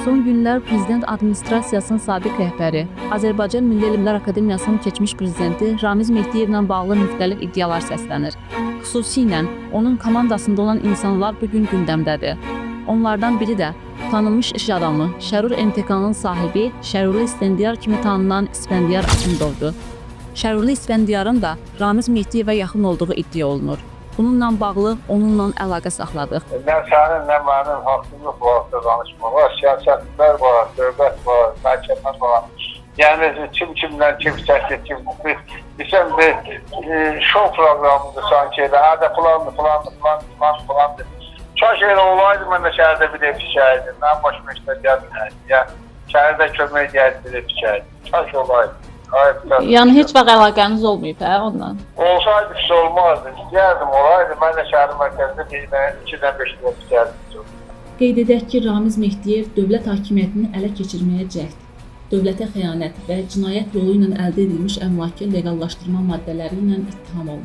Son günlər Prezident Administrasiyasının sabiq rəhbəri, Azərbaycan Milli Elmlər Akademiyasının keçmiş prezidenti Ramiz Mehdiyevlə bağlı müxtəlif iddialar səslənir. Xüsusilə onun komandasında olan insanlar bu gün gündəmdədir. Onlardan biri də tanınmış iş adamı, Şərur MTK-nın sahibi Şərurlu İsfəndiyar kimi tanınan İsfəndiyar Axundovdur. Şərurlu İsfəndiyarın da Ramiz Mehdiyevə yaxın olduğu iddia olunur. Bununla bağlı onunla əlaqə saxladıq. Nə sənin, nə mənim haqqım yox bu haqda danışmağa. Siyasətçilər var, dövlət var, məhkəmə var. Yəni kim kimdən kim çəkir, kim bilirsən bir şou proqramıdır sanki elə. Hə də filandır, filandır, filandır, filandır, filandır. Kaş elə olaydı, mən də şəhərdə bir ev tikərdim. Mənim başıma işlər gəlməyəydi. Yəni şəhərdə kömək gəldi bir ev tikərdim. Kaş olaydı. Ay, Yəni heç vaxt əlaqəniz olmayıb hə ondan? Olsaydı pis olmazdı. İstəyərdim olaydı. Mən də şəhərin mərkəzində bir dənə, iki dənə, beş dənə tikərdim. Qeyd edək ki, Ramiz Mehdiyev dövlət hakimiyyətini ələ keçirməyə cəhd, dövlətə xəyanət və cinayət yolu ilə əldə edilmiş əmlakı leqallaşdırma maddələri ilə ittiham olunur.